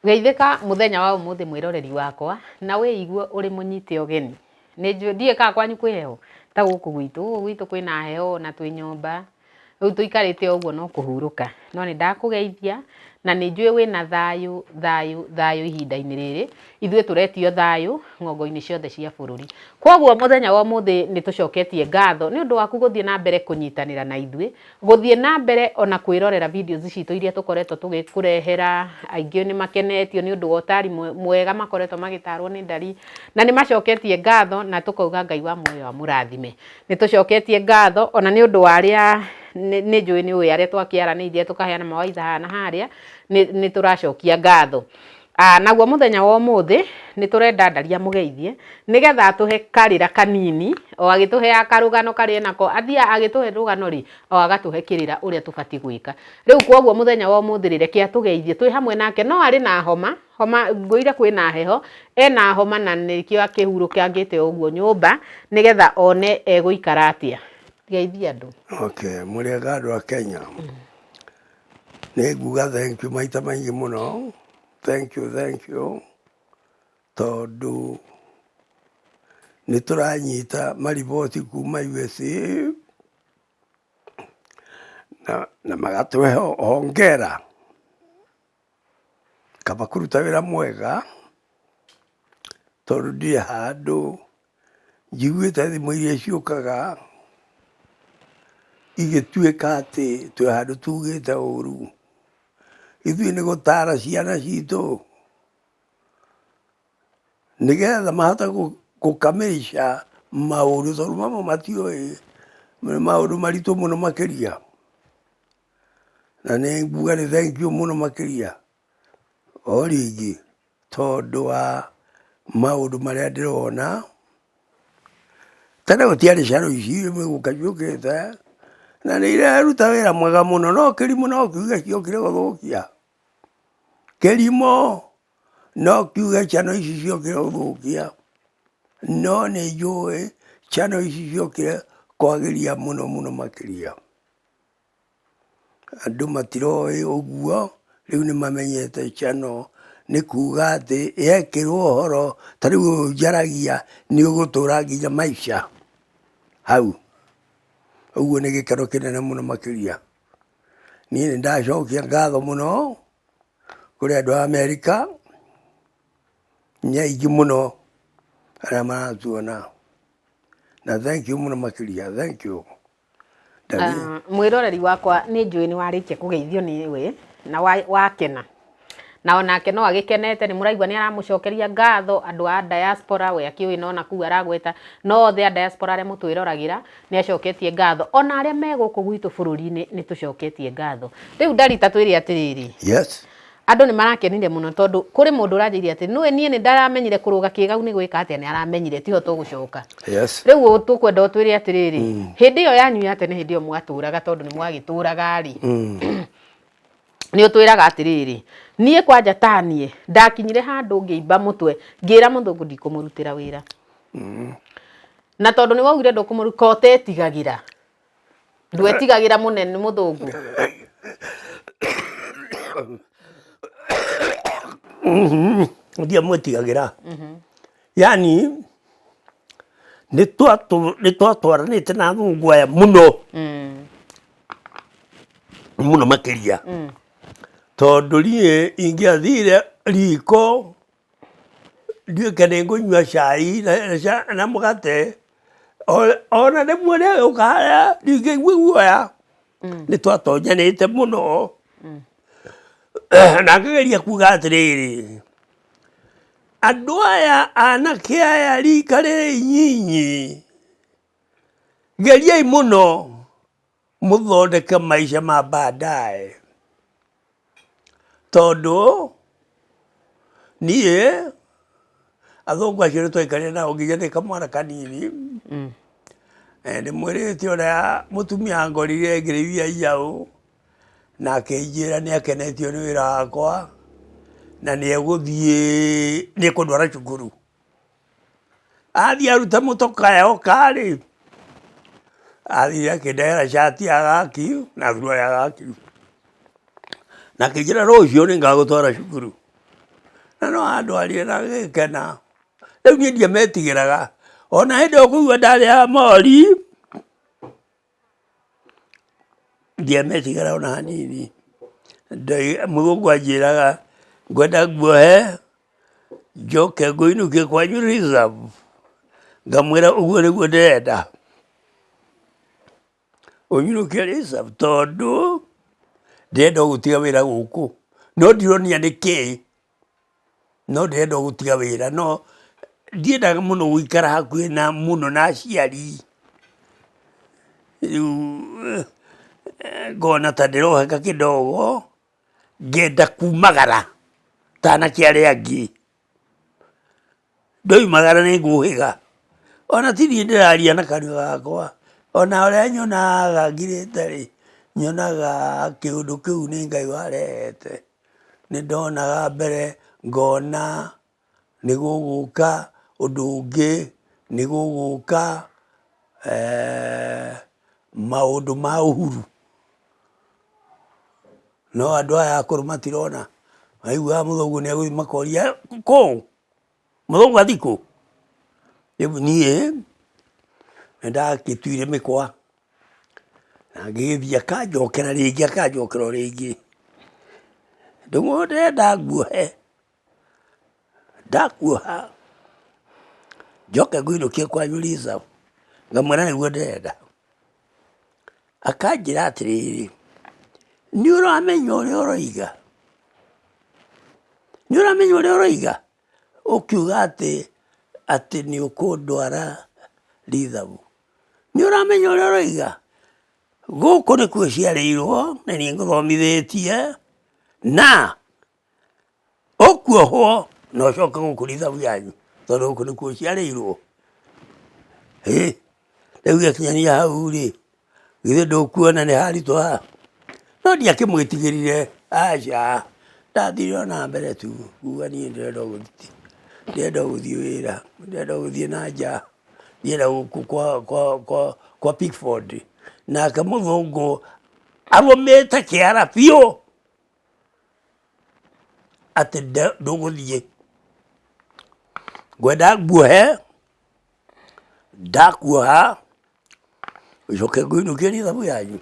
Geithĩka mũthenya wa ũmũthĩ mwĩroreri wakwa na wĩigue ũrĩ mũnyite ũgeni. Nĩ njũĩ ndiũĩ kana kwanyu kwĩ heho ta gũkũ gwitũ, gũkũ gwitũ kwĩna heho na twĩ nyũmba, rĩu tũikarĩte o ũguo no kũhurũka. No nĩ ndakũgeithia na nĩ njũĩ wĩna thayũ thayũ thayũ ihinda-inĩ rĩrĩ, ithuĩ tũretio thayũ ng'ongo-inĩ ciothe cia bũrũri. Kwoguo mũthenya wa ũmũthĩ nĩ tũcoketie ngatho nĩ ũndũ waku gũthiĩ na mbere kũnyitanĩra na ithuĩ Gũthiĩ na mbere o na kwĩrorera videos citũ iria tũkoretwo tũgĩkũrehera, aingĩ nĩ makenetio nĩ ũndũ wa ũtari mwega makoretwo magĩtarwo nĩ Ndari, na nĩ macoketie ngatho na tũkauga Ngai wa muoyo amũrathime. Nĩ tũcoketie ngatho ona nĩ ũndũ wa arĩa nĩ njũĩ nĩ ũĩ arĩa twakĩaranĩirie tũkaheana mawaitha haha na harĩa, nĩ tũracokia ngatho. Ah, naguo mũthenya wa ũmũthĩ nĩ tũrenda Ndari amũgeithie nĩgetha atũhe karĩra kanini o agĩtũheaga karũgano karĩa enako athiaga agĩtũhe rũgano rĩ o agatũhe kĩrĩra ũrĩa tũbatiĩ gwĩka. Rĩu kwoguo mũthenya wa ũmũthĩ rĩ reke atũgeithie twĩ hamwe nake no arĩ na homa, homa ngũire kwĩna heho, ena homa na nĩkĩo akĩhurũkangĩte ũguo nyũmba nĩgetha one egũikara atĩa. Geithia andũ. Okay, mũrĩega andũ a Kenya. Nĩ nguga thank you maita maingĩ mũno, thank you, thank you, tondũ nĩ tũranyita mariboti kuma USA na magatũhe hongera. Kaba kũruta wĩra mwega, tondũ ndirĩ handũ njiguĩte thimũ iria ciũkaga igĩtuĩka atĩ twĩ handũ tugĩte ũru. Ithuĩ nĩ gũtara ciana citũ, nĩgetha mahote gũkamĩrica maũndũ tondũ mamwe matiũĩ, nĩ maũndũ maritũ mũno makĩria. Na nĩ nguga nĩ thengiũ mũno makĩria o rĩngĩ tondũ wa maũndũ marĩa ndĩrona. Tene gũtiarĩ caro ici rĩu nĩ gũka ciũkĩte na nĩ iraruta wĩra mwega mũno no kĩrimũ no kiuge ciokire gũthũkia. Kĩrimũ no kiuge ciana ici ciokire gũthũkia no nĩ njũĩ ciana ici ciokire kwagĩria mũno mũno makĩria. Andũ matiroĩ ũguo, rĩu nĩ mamenyete channel nĩ kuga atĩ yekĩrwo ũhoro ta rĩu ũyũ njaragia nĩ ũgũtũra nginya maica hau. Ũguo nĩ gĩkeno kĩnene mũno makĩria. Niĩ nĩ ndacokia ngatho mũno kũrĩ andũ a Amerika, nĩ aingĩ mũno arĩa maratuona. Na thengiũ mũno makĩria, thank you. Ah, mwĩroreri wakwa nĩ njũĩ nĩ warĩkia kũgeithio nĩwe na wakena na onake no agĩkenete nĩ mũraigua nĩ aramũcokeria ngatho andũ a diaspora we akĩũĩ no nakũu aragweta no othe a diaspora arĩa mũtwĩroragĩra nĩ acoketie ngatho ona arĩa me gũkũ gwitũ bũrũri-inĩ nĩ tũcoketie ngatho rĩu Ndarita twĩre atĩrĩrĩ. Yes. Andũ nĩ marakenire mũno tondũ kũrĩ mũndũ ũranjĩrire atĩ nũĩ niĩ nĩ ndaramenyire kũrũga kĩgau nĩ gwĩka atĩa nĩ aramenyire tiho tũgũcoka. Yes. Rĩu ũ tũkwenda ũtwĩre atĩrĩrĩ hĩndĩ ĩyo yanyu ya tene hĩndĩ ĩyo mwatũraga tondũ nĩ mwagĩtũraga rĩ nĩ ũtwĩraga atĩrĩrĩ niĩ kwanja ta niĩ ndakinyire handũ ngĩimba mũtwe ngĩra mũthũngũ ndikũmũrutĩra wĩra na tondũ nĩ waugire ndũkũmũruta ko ũtetigagĩra Ndwetigagĩra mũnene mũthũngũ? Ndiamwĩtigagĩra. Yani nĩ twatwaranĩte na athũngũ aya mũno mũno makĩria tondũ niĩ ingĩathire riko nduĩke nĩ ngũnyua cai na mũgate, ona rĩmwe rĩagĩũka harĩa ndingĩigua guoya, nĩ twatonyanĩte mũno, na ngĩgeria kuga atĩrĩrĩ, andũ aya anake aya rika rĩrĩ inyinyi, geriai mũno mũthondeke maica ma baadaye. Tondũ niĩ athũngũ acio nĩ twaikarire nao nginya ndĩ kamwana kanini, ndĩmwĩrĩte ũrĩa mũtumia angorire ngĩrĩithia njaũ, na akĩnjĩra nĩ akenetio nĩ wĩra wakwa, na nĩ egũthiĩ, nĩ ekũndwara cukuru. Athiĩ aruta mũtokaa oka rĩ, athire akĩndehera cati ya gaki na thuruarĩ ya gaki, na akĩnjĩra rũciũ nĩ ngagũtwara cukuru. Na no andwarire na ngĩkena. Rĩu niĩ ndiametigĩraga. Ona hĩndĩ ĩyo kũigua ndarĩaga mori, ndiametigĩraga ona hanini. Mũthũngũ anjĩraga ngwenda nguohe njoke ngũinũkie kwanyu reserve, ngamwĩra ũguo nĩguo ndĩrenda. Ũnyinũkie reserve tondũ ndĩrenda o gũtiga wĩra gũkũ, no ndironia nĩkĩĩ, no ndĩrenda o gũtiga wĩra no ndiendaga mũno gũikara hakuhĩ na mũno na aciari, rĩu ngona ta ndĩroheka kidogo, ngenda kumagara ta anake arĩa angĩ. Ndoimagara nĩ ngũhĩga, ona ti niĩ ndĩraria na kanua gakwa, ona ũrĩa nyonaga ngirĩte rĩ, nyonaga kĩũndũ kĩu nĩ Ngai warehete. Nĩ ndonaga mbere ngona nĩ gũgũka ũndũ ũngĩ, nĩ gũgũka maũndũ ma ũhuru. No andũ aya akũrũ matirona, maiguaga mũthũngũ nĩ egũthiĩ makoria kũ? Mũthũngũ athiĩ kũ? Rĩu niĩ nĩ ndagĩtuire mĩkwa na ngĩgĩthiĩ akanjokera rĩngĩ akanjokera o rĩngĩ. Ndũng'ũ ndĩrenda nguohe, ndakuoha njoke ngũinũkie kwanyu reserve, ngamwĩra nĩguo ndĩrenda. Akanjĩra atĩrĩrĩ, nĩ ũramenya ũrĩa ũroiga? Nĩ ũramenya ũrĩa ũroiga? Ũkiuga atĩ atĩ nĩ ũkũndwara rithabu. Nĩ ũramenya ũrĩa ũroiga? Gũkũ nĩkuo ũciarĩirwo, na niĩ ngũthomithĩtie, na Ũkuohwo na ũcoke gũkũ rithabu yanyu tondũ gũkũ nĩkuo ũciarĩirwo. Hĩ, rĩu gĩakinyania hau rĩ, githĩ ndũkuona nĩ haritũha? No ndiakĩmwĩtigĩrire aca, ndathire o na mbere tu kuga niĩ ndĩrenda o gũthiĩ, ndĩrenda o gũthiĩ wĩra, ndĩrenda o gũthiĩ na nja, ndienda gũkũ kwa Pickford. Nake mũthũngũ arũmĩte kĩara biũ. Atĩ ndũgũthiĩ. Ngwenda nguohe, ndakuoha, ũcoke ngũinũkie rithabu yanyu.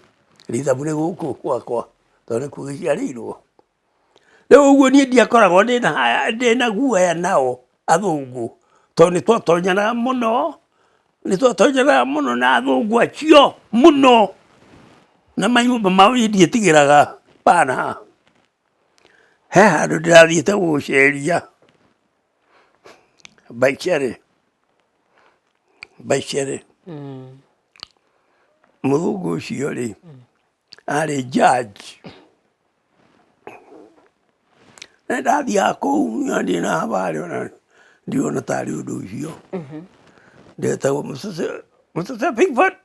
Rithabu nĩ gũkũ gwakwa tondũ nĩkuo gĩciarĩirwo. Rĩu ũguo niĩ ndiakoragwo ndĩna haya ndĩna guoya nao athũngũ, tondũ nĩtwatonyanaga mũno, nĩtwatonyanaga mũno na athũngũ acio mũno. Na manyũmba mao niĩ ndiĩtigĩraga bana. He handũ ndĩrathiĩte gũceria Mbaicere, Mbaicere. Mũthũngũ ũcio rĩ, arĩ judge. Na ndathiaga kũu na ndirĩ na habari ona ndirona tarĩ ũndũ ũcio. Ndetagwo Mũcece Pickford.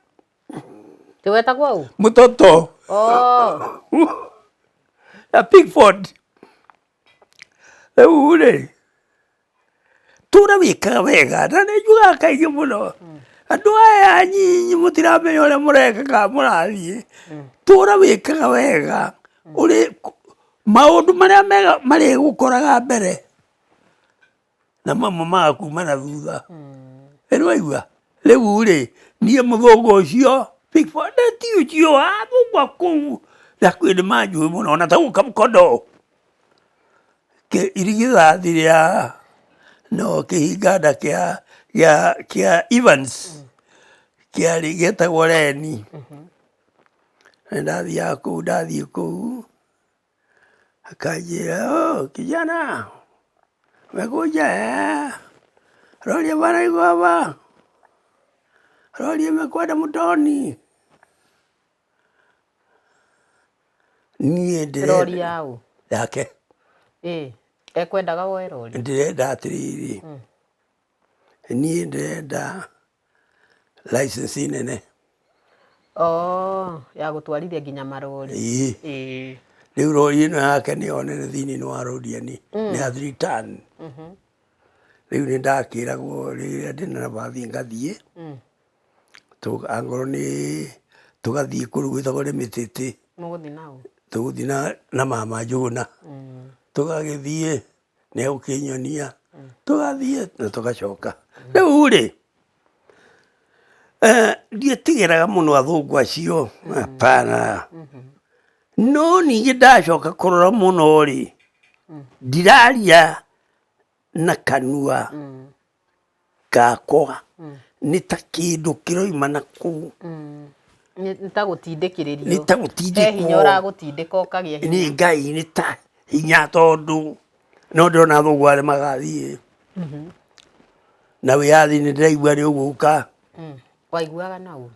Ti wetagwo ũ? Mũtoto. Oh. Ya Pickford. Rĩu rĩ, tũra wĩkaga wega na nĩ njugaga kaingĩ mũno andũ aya anyinyi mũtiramenya ũrĩa mũreka kana mũrathiĩ tũra wĩkaga wega ũrĩ maũndũ marĩa mega marĩgũkoraga mbere na mamwe magakuma na thutha. Nĩ waigua? Rĩu rĩ, niĩ mũthũngũ ũcio Pickford ti ũcio athũngũ a kũu hakuhĩ nĩ manjũĩ mũno ona ta gũka Mũkondo. Irigithathi rĩa no kĩhinganda kĩa kĩa kĩa Evans kĩarĩ gĩetagwo Reni. Nĩ ndathiaga kũu ndathiĩ kũu Akanjĩra, oh, kijana umekuja eh? Lori bana iko hapa, lori imekwenda mtoni. Niĩ ndĩrenda Rori yaũ? Yake. Ĩ, ekwendaga woe rori? Ndĩrenda atĩrĩrĩ, niĩ ndĩrenda license nene. Oh, ya gũtwarithia nginya marori. Ĩĩ. Ĩĩ. Rĩu rori ĩno yake nĩyo nene thĩinĩ wa Rodiani, nĩ ya 3 ton. Rĩu nĩ ndakĩragwo rĩrĩa ndĩna nabathi ngathiĩ, angorwo nĩ tũgathiĩ kũndũ gwĩtagwo nĩ Mĩtĩtĩ. Mũgũthiĩ na ũ? Tũgũthiĩ na mama Njũgũna. Tũgagĩthiĩ. Nĩ egũkĩnyonia tũgathiĩ na tũgacoka. Rĩu rĩ, ndietigĩraga mũno athũngũ acio, hapana. No ningĩ ndacoka kũrora mũno rĩ, ndiraria na kanua gakwa nĩ ta kĩndũ kĩroima na kũu. Nĩ ta gũtindĩkĩrĩrio. Nĩ ta gũtindĩkwo. He hinya ũragũtindĩka ũkagĩa hinya. Nĩ Ngai nĩ ta hinya tondũ no ndĩrona athũngũ arĩa magathiĩ. Na wĩyathi nĩ ndĩraigua nĩ ũgũka. Waiguaga na ũ?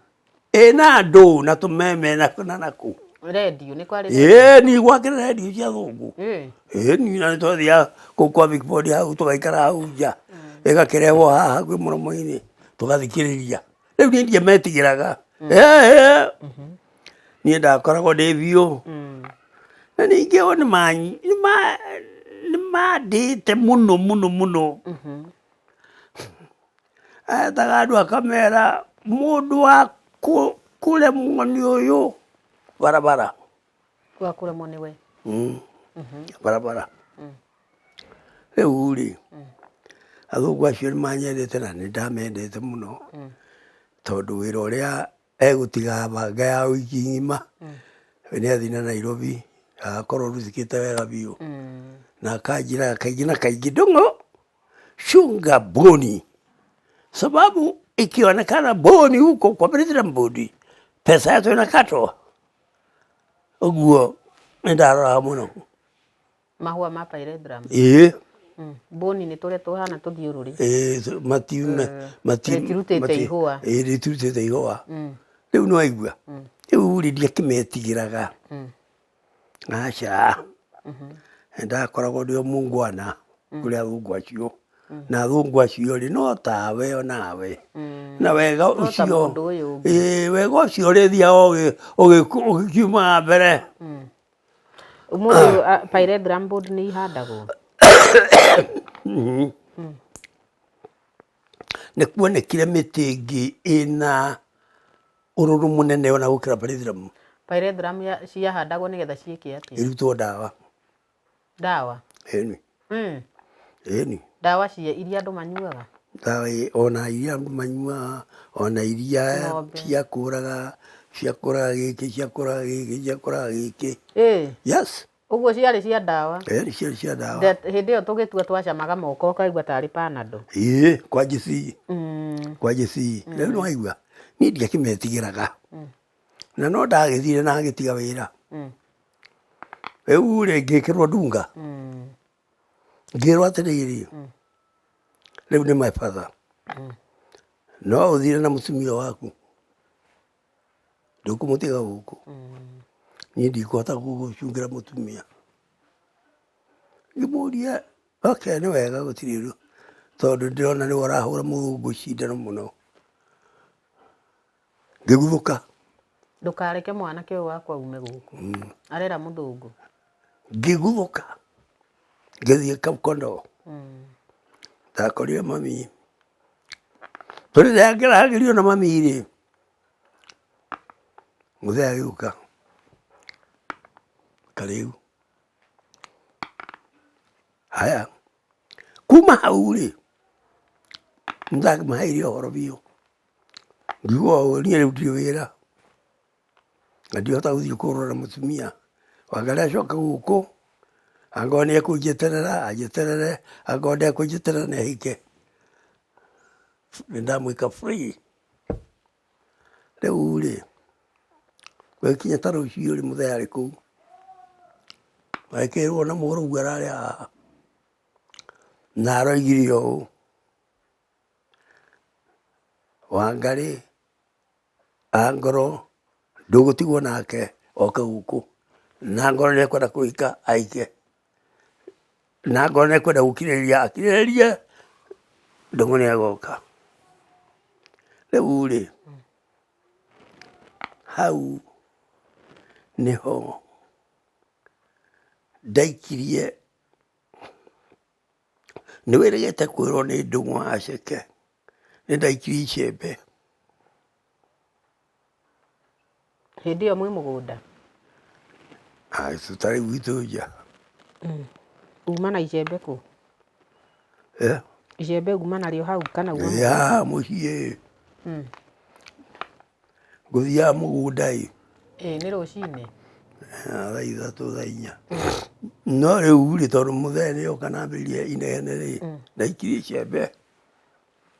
Ĩ na andũ na tũmeme na na nakũ. Redio nĩ kwarĩ Ĩ ni gwakĩrĩ redio cia athũngũ. Ĩ. Ĩ ni na nĩtwathiaga kũu kwa Big Ford hau tũgaikara hau nja. Ĩgakĩrehwo haha hakuhĩ mũromo-inĩ tũgathikĩrĩria. Rĩu niĩ ndiametigĩraga. Ĩ niĩ ndakoragwo ndĩ biũ. Na ningĩ o nĩmandĩte mũno mũno mũno. Etaga andũ akamera mũndũ wa kũremwo nĩ ũyũ barabara. Wa kũremwo nĩwe. Barabara. Rĩu rĩ, athũngũ acio nĩ manyendete na nĩ ndamendete mũno, tondũ wĩra ũrĩa egũtiga banga ya wiki ng'ima, nĩ athiĩ na Nairobi, agakorwo rũthikĩte wega biũ. Na akanjĩraga kaingĩ na kaingĩ, Ndung'u, chunga boni, sababu ikionekana boni huko kwa President Bodi, pesa yetu inakatwa. Ũguo nĩ ndaroraga mũno. Mahũa ma pyrethrum. Ĩĩ. Boni nĩ tũrĩa tũhana tũthiũrũrĩ. Ĩĩ, matiume, mati, Rĩtirutĩte ihũa. Ĩĩ, rĩtirutĩte ihũa. Rĩu nĩ waigua? Rĩu rĩ ndiakĩmetigĩraga. Aca. Ndakoragwo ndĩ o mũngwana kũrĩ athũngũ acio. Na athũngũ acio rĩ, no tawe o nawe. Na wega No ta ũcio, mũndũ ũyũ ũngĩ. ĩĩ, wega ũcio ũrĩthiaga ũgĩkiumaga mbere. Ũmũthĩ pyrethrum board nĩ ihandagwo? Nĩ kuonekire mĩtĩ ĩngĩ ĩna ũrũrũ mũnene ona gũkĩra pyrethrum. Pyrethrum ciahandagwo nĩgetha ciĩke atĩa? Ĩrutwo ndawa. Ndawa? Ĩni. Ĩni. Ndawa cia iria andũ manyuaga? Ndawa ona iria andũ manyuaga, ona iria Ng'ombe. cia kũraga, cia kũraga gĩkĩ, cia kũraga gĩkĩ, cia kũraga gĩkĩ. Ĩ. Yes. Ũguo ciarĩ cia ndawa? Ĩni, ciarĩ cia ndawa. Hĩndĩ ĩyo tũgĩtua twacamaga moko ũkaigua tarĩ Panadol. Ĩĩ, kwa njĩci. Kwa njĩci. Rĩu nĩ waigua, niĩ ndiakĩmetigĩraga. Na no ndagĩthire na ngĩtiga wĩra. Rĩu rĩ, ngĩkĩrwo ndunga. Ngĩrwo atĩrĩrĩ, rĩu nĩ my father. No ũthire na mũtumia waku. Ndũkũmũtiga gũkũ. Niĩ ndikũhota gũgũcungĩra mũtumia. Ngĩmũria, okay nĩ wega gũtirĩ ũndũ, tondũ ndĩrona nĩwe ũrahũra mũthũngũ cindano mũno. Ngĩguthũka. Ndũkareke mwanake ũyũ wakwa aume gũkũ. Arera mũthũngũ. Ngĩguthũka. Ngĩthiĩ Kaũkondoo. Ndakorire mami. Tũrĩrĩa ngeragĩrio na mami rĩ, mũthee agĩũka karĩu. Haya, kuma hau rĩ, nĩndakĩmaheire ũhoro biũ. Ngiuga ũũ, niĩ rĩu ndirĩ wĩra, na ndihota gũthiĩ kũrora mũtumia. Wanga nĩacoka gũkũ, angorwo nĩekũnjeterera anjeterere, angorwo ndekũnjeterera nĩahike. Nĩndamwĩka free. Rĩu rĩ, gũgĩkinya ta rũciũ rĩ, mũthee arĩ kũu, agĩkĩrwo na mũrũguo ararĩ haha, na aroigire ũũ, Wangarĩ angorwo ndũgũtigwo nake oke gũkũ, na angorwo nĩekwenda kũhika ahike, na angorwo nĩekwenda gũkirĩrĩria akirĩrĩrie, Ndũng'ũ nĩagoka. Rĩu rĩ, hau nĩho ndaikirie Nĩ wĩrĩgĩte kwĩrwo nĩ Ndũng'ũ aceke, nĩ ndaikirie icembe. Hĩndĩ ĩyo mwĩ mũgũnda? Tũtarĩ gwitũ nja. Uma na icembe kũ? Eh? Icembe uma narĩo hau kana uma? Ĩ haha mũciĩ. Ngũthiaga mũgũnda ĩ. Ĩ nĩ rũcinĩ? Thaa 3, thaa 4. No rĩu rĩ, tondũ mũthee nĩ oka na ambĩrĩria inegene rĩ, ndaikirie icembe.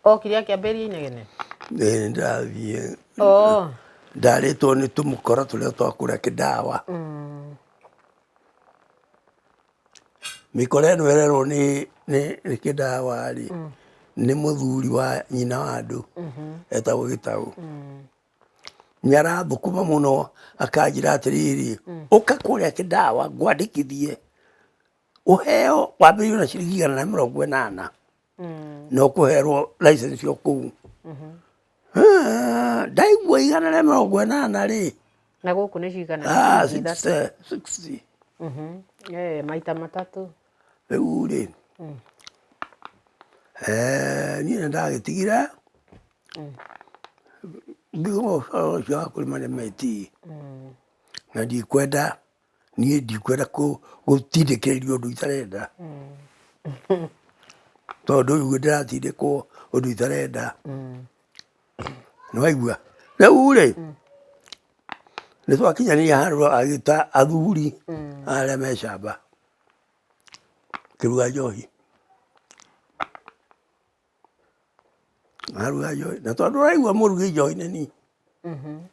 Okire akĩambĩrĩria inegene? Ĩ nĩ ndĩrathiĩ. Oh. Ndarĩtwo nĩ tũmũkora tũrĩa twa kũrĩa kĩndawa. Mĩkora ĩno ĩrerwo nĩ kĩndawa rĩ, nĩ mũthuri wa nyina wa andũ etagwo Gĩtaũ. Nĩ arathũkũma mũno akanjĩra atĩrĩrĩ, ũka kũrĩa kĩndawa ngwandĩkithie ũheo wambĩrĩrio na ciringi 180 na ũkũherwo license o kũu. Ndaigua 180 rĩ. Na gũkũ nĩ cigana? Ah, Ciringi 3. 60. Eh, maita matatũ. Rĩu rĩ, niĩ nĩ ndagĩtigire ngiuga ũhoro ũcio wa kũrĩma nĩ meti na ndikwenda, niĩ ndikwenda gũtindĩkĩrĩrio ũndũ itarenda, tondũ rĩu ndĩratindĩkwo ũndũ itarenda. Nĩ waigua? Rĩu rĩ, nĩ twakinyanĩire handũ agĩta athuri arĩa me camba kĩruga njohi. Aruga njohi na tondũ ũraigua mũrugi njohi nĩ niĩ.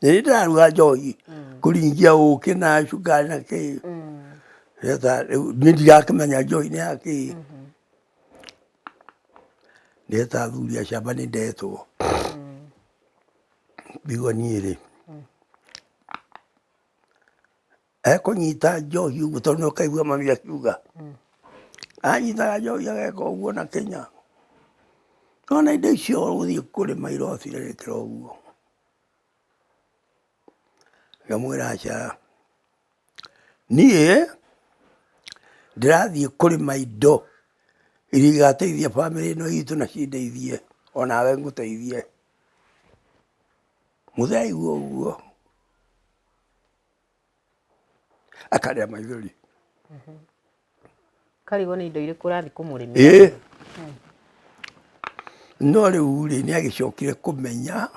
Nĩ niĩ ndĩraruga njohi kũringia ũkĩ na cukari na kĩ. Nĩgetha rĩu niĩ ndirakĩmenya njohi nĩ ya kĩ. Ndeta athuri a camba nĩ ndetwo. Ndigua niĩ rĩ, ekũnyita njohi ũguo tondũ nĩ ũkaigua mami akiuga. Anyitaga njohi ageka ũguo na kĩnya. Nĩwona indo icio ũgũthiĩ kũrĩma irobirerekera ũguo. Ngamwĩra aca, niĩ ndĩrathiĩ kũrĩma indo iria igateithia bamĩrĩ ĩno itũ na cindeithie onawe ngũteithie. Mũthee aigua ũguo akarĩa maithori. Karigwo nĩ indo irĩkũ ũrathiĩ kũmũrĩmĩra. Ĩĩ. No rĩu rĩ, nĩ agĩcokire kũmenya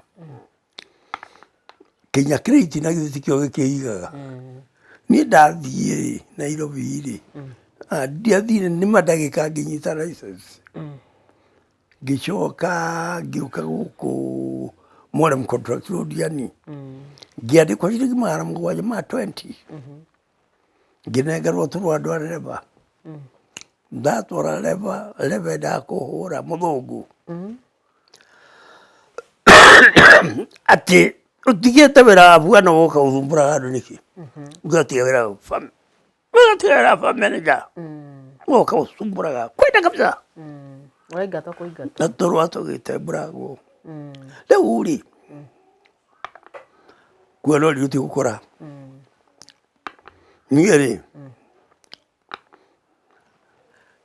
kinya kĩrĩti na githĩ tikĩo gĩkĩigaga. Niĩ ndathiĩ rĩ, Nairobi rĩ, ndiathire nĩ mandagĩka ngĩnyita license. Ngĩcoka ngĩũka gũkũ Murram Contract Road yani, ngĩandĩkwo ciringi 720. Ngĩnengerwo tũrũa ndware reba. Ndatwara reba, reba endaga kũhũra mũthũngũ. Atĩ ũtigĩte wĩra wa bwana woka ũthumbũraga andũ nĩkĩ? Ũgatiga wĩra wa ũgatiga wĩra wa manager. Woka ũthumbũraga kwenda kabisa. Ũraingatwo kũingatwo. Na tũrũa tũgĩtembũrangwo. Rĩu rĩ, kuona ũrĩ tigũkũra. Niĩ rĩ,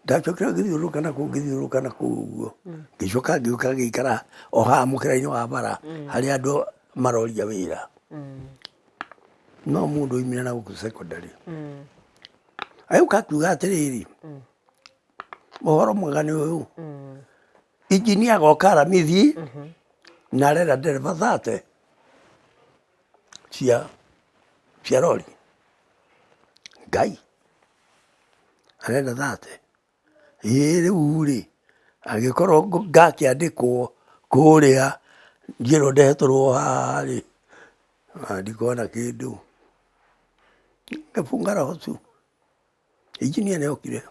ndacokire ngĩthiũrũrũka na kũu, ngĩthiũrũrũka na kũu ũguo, ngĩcoka ngĩũka ngĩikara o haha mũkĩra-inĩ wa bara harĩa andũ maroria wĩra. No mũndũ oimire na gũkũ secondary. Agĩũka akiuga atĩrĩrĩ, ũhoro mwega nĩ ũyũ, injinia agoka Aramithi na arenda ndereba 30 cia rori. Ngai arenda 30. Ĩĩ rĩu rĩ, angĩkorwo ngakĩandĩkwo kũrĩa njĩrwo ndehetũrwo haha rĩ, ndikuona kĩndũ. Ngĩbunga roho tu. Injinia nĩ okire.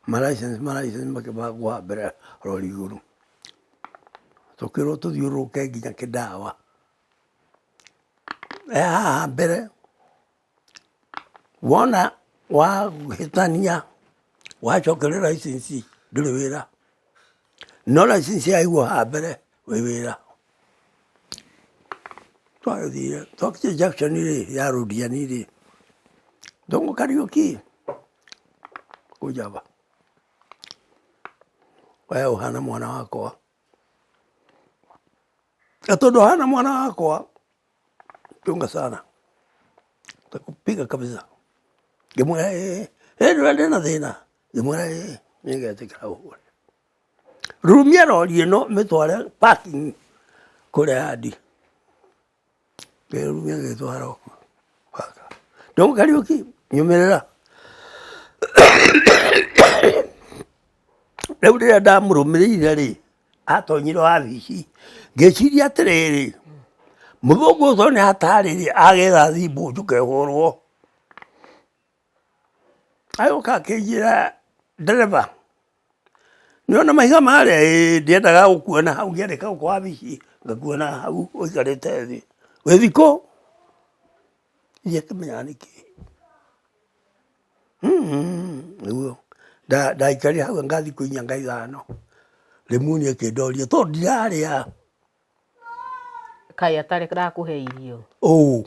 Ma license ma license makĩbangwo haha mbere ya rori igũrũ. Tũkĩrwo tũthiũrũrũke nginya Kĩndawa. E haha mbere, wona wahĩtania wacokerio license ndũrĩ wĩra. No license yaigwo haha mbere wĩ wĩra. Twagĩthire twakinya junction rĩ ya Londiani rĩ, Ndũng'ũ Kariũki kuja hapa. We ũhana mwana wakwa. Na tondũ ũhana mwana wakwa, chunga sana. Takupiga kabisa. Ngĩmwĩra ĩĩ, ĩĩ ndĩna thĩna. Ngĩmwĩra ĩĩ nĩngetĩkĩra ũhũre. Rumia rori ĩno mĩtware parking kũrĩa yandi. Ngĩrumia ngĩtwara kuo. Ndũngũ Kariũki nyumĩrĩra. Rĩu rĩrĩa ndamũrũmĩrĩire rĩ, atonyire wabici, ngĩciria atĩrĩrĩ, mũthũngũ ũcio nĩ hatarĩ rĩ, agetha thimũ njũke hũrwo. Agĩũka akĩnjĩra ndereba, nĩwona mahiga marĩa? Ĩĩ ndiendaga gũkuona hau ngĩandĩka gũkũ wabici ngakuona hau ũikarĩte thĩ. Wĩ thikũ? Ndiakĩmenyaga nĩkĩ. Nĩguo ndaikarire hau anga thikũ inya anga ithano, Lemuni ĩkĩndoria tondũ ndirarĩa. Kaĩ atarĩ arakũhe irio? Ũũ.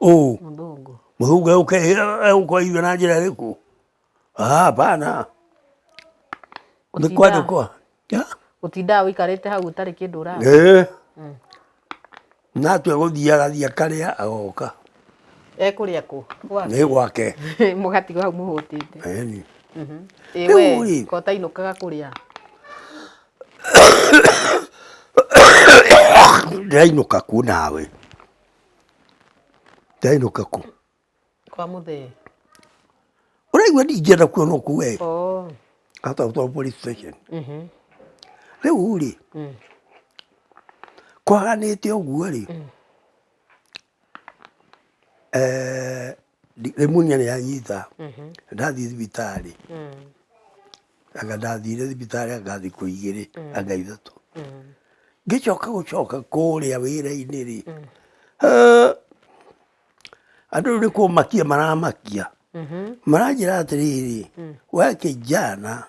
Ũũ. Mũthũngũ. Mũthũngũ egũkũhe irio na njĩra ĩrĩkũ? Hapana. Nĩ kwandĩkwo. Ũtindaga ũikarĩte hau ũtarĩ kĩndũ ũrarĩa? Ĩĩ. Na atua gũthiĩ agathiĩ akarĩa agoka. Ekũrĩa kũ? Gwake? Nĩ gwake. Mũgatigwo hau mũhũtĩte. Ĩni. Ĩ we ko ũtainũkaga kũrĩa? Ndĩrainũka kũ nawe? Ndĩrainũka kũ? Kwa mũthee. Ũraigua ndingĩenda kuonwo kũu we. Oh. Ahota gũtwarwo police station. Rĩu rĩ, kwaganĩte ũguo rĩ, pneumonia nĩ yanyita, ndathiĩ thibitarĩ, anga ndathire thibitarĩ anga thikũ igĩrĩ, anga ithatũ. Ngĩcoka gũcoka kũrĩa wĩra-inĩ rĩ, andũ rĩu nĩ kũmakia maramakia. Maranjĩra atĩrĩrĩ, we kijana,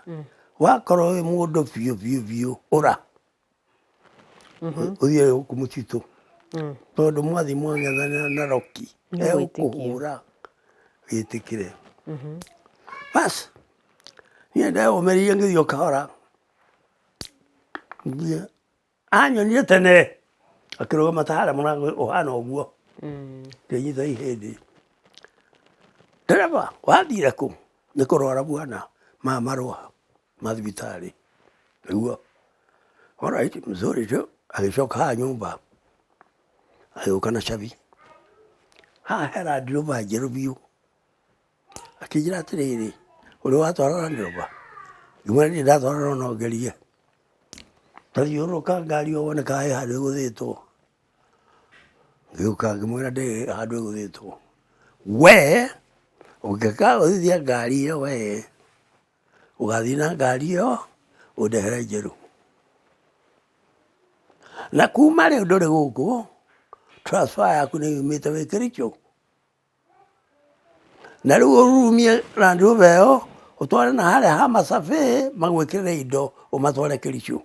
wakorwo wĩ mũndũ biũ biũ biũ, ũra. Ũthiĩ gũkũ mũtitũ. Tondũ mwathiĩ mwang'ethanĩra na Rocky, egũkũhũra wĩtĩkĩre. Bas, niĩ ndeyũmĩrĩirie ngĩthiĩ o kahora. Ngĩthiĩ anyonire tene akĩrũgama ta harĩa mũrango ũhana ũguo. Ngĩnyita ihĩndĩ. Ndereba, wathire kũ? Nĩ kũrwara bwana, maya marũa ma thibitarĩ. Nĩguo. Alright, mzuri tu. Agĩcoka haha nyũmba, agĩũka na cabi. Haha he Land Rover njerũ biũ. Akĩnjĩra atĩrĩrĩ, ũrĩ watwara Land Rover? Ngĩmwĩra ndirĩ ndatwara no no ngerie. Ta thiũrũrũka ngari ĩyo wone kana he handũ ĩgũthĩtwo. Ngĩũka ngĩmwĩra ndĩrĩ handũ ĩgũthĩtwo. We ũngĩkagũthithia ngari ĩyo we, ũgathiĩ na ngari ĩyo ũndehere njerũ. Na kuma rĩu ndũrĩ gũkũ, transfer yaku nĩ yumĩte wĩ Kericho. Na rĩu ũrurumie Land Rover ĩyo ũtware na harĩa ha Masabi magwĩkĩrĩre indo ũmatware Kericho.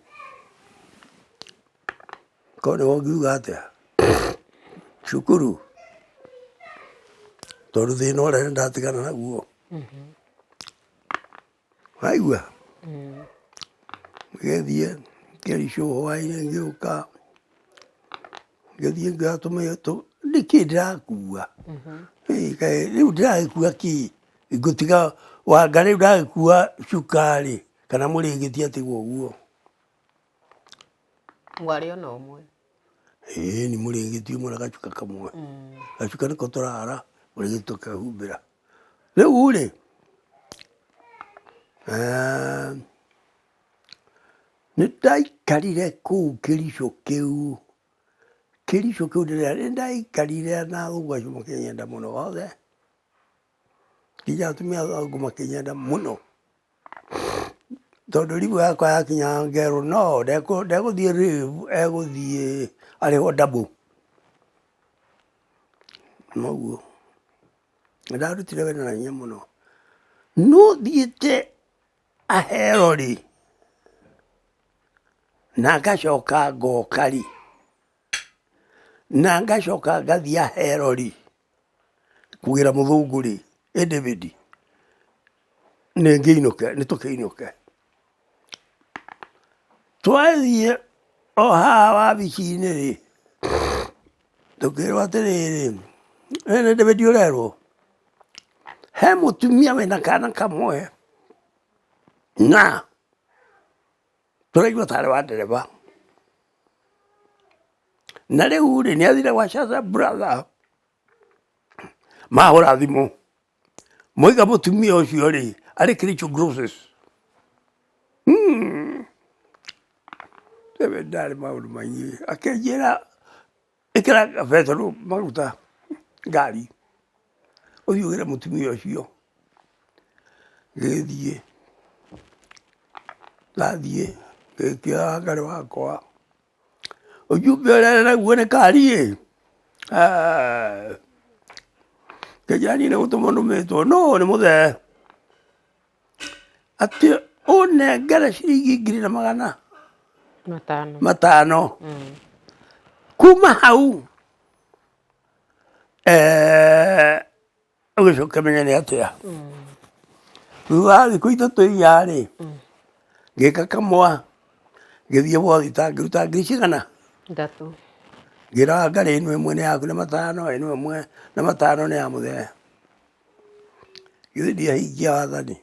Korwo nĩwe ũngiuga atĩa? Cukuru tondũ thĩna ũrĩa nĩndatigana naguo. Waigua? Ngĩthiĩ Kericho hwainĩ ngĩũka, ngĩthiĩ ngĩoya nĩkĩ ndĩrakua? Kaĩ rĩu ndĩragĩkua kĩ? Ngũtiga wanga rĩu ndagĩkua cukari kana mũrĩngĩti atigwo ũguo. Mwarĩ ona ũmwe. Ĩni mũrĩngĩti ũmwe na gacuka kamwe. Gacuka nĩko tũrara, mũrĩngĩti tũkehumbĩra. Rĩu rĩ, nĩ ndaikarire kũu Kericho kĩu, Kericho kĩu nĩ ndaikarire na athũngũ acio makĩnyenda mũno othe, nginya atumia athũngũ makĩnyenda mũno. Tondũ ribũ yakwa yakinya ngerwo no ndegũthiĩ rĩbu egũthiĩ arĩhwo double. Noguo. Nĩ ndarutire wĩra na hinya mũno. No thiĩte ahero rĩ, na ngacoka ngoka rĩ, na ngacoka ngathiĩ ahero rĩ, kũgĩra mũthũngũ rĩ, ĩ David, nĩ ngĩinũke, nĩ tũkĩinũke. Twathiĩ o haha wabici-inĩ rĩ, tũkĩrwo atĩrĩrĩ, we nĩ David ũrerwo? He mũtumia wĩna kana kamwe. Na tũraigua tarĩ wa ndereba. Na rĩu rĩ, nĩ athire gwa Chacha brother, mahũra thimũ, moiga mũtumia ũcio rĩ, arĩ Kericho Grocers. Ndarĩ maũndũ maingĩ, akĩnjĩra ĩkĩra betũrũ maguta ngari, ũthiĩ ũgĩre mũtumia ũcio. Ngĩgĩthiĩ, ndathiĩ ngĩkĩoya ngarĩ wakwa, ũjumbe ũrĩa arĩ naguo nĩ kari ĩ, ngĩnjĩra niĩ nĩ gũtũmwo ndũmĩtwo, nũ? Nĩ mũthee. Atĩ ũnengere ciringi ngiri na magana matano matano. Kuma hau eh, ũgĩcoke menye nĩ atĩa. Thutha wa thikũ ithatũ inya rĩ, ngĩka kamwa, ngĩthiĩ Wothita ngĩruta ngiri cigana? Ithatũ. Ngĩra ngarĩ ĩno ĩmwe nĩ yaku na matano, ĩno ĩmwe na matano nĩ ya mũthee. Githĩ ndiahingia wathani?